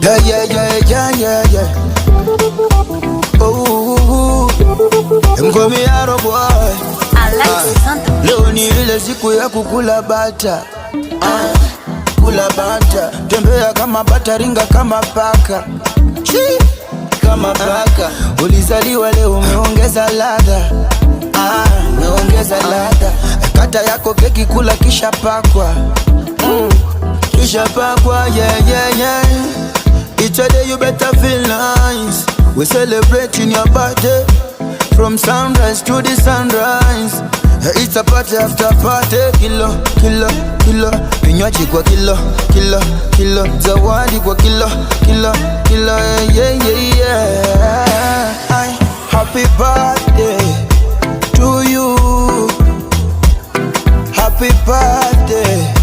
Yeah, yeah, yeah, yeah, yeah, yeah. Oh, mkomi yaro boy. Alexis on the Leo ni ile siku ya kukula bata. Ah, kula bata, tembea kama bata, ringa kama paka. Chi, kama paka. Ulizaliwa leo, umeongeza ladha. Ah, umeongeza ladha. Kata yako keki, kula kisha pakwa. Kisha pakwa, yeah, yeah, yeah. It's a day you better feel nice. We celebrating your birthday from sunrise to the sunrise. It's a party after party. Kilo, kilo, kilo. Vinywaji kwa kilo, kilo, kilo. Zawadi kwa kilo, kilo, kilo. Yeah, yeah, yeah. Ay, happy birthday to you. Happy birthday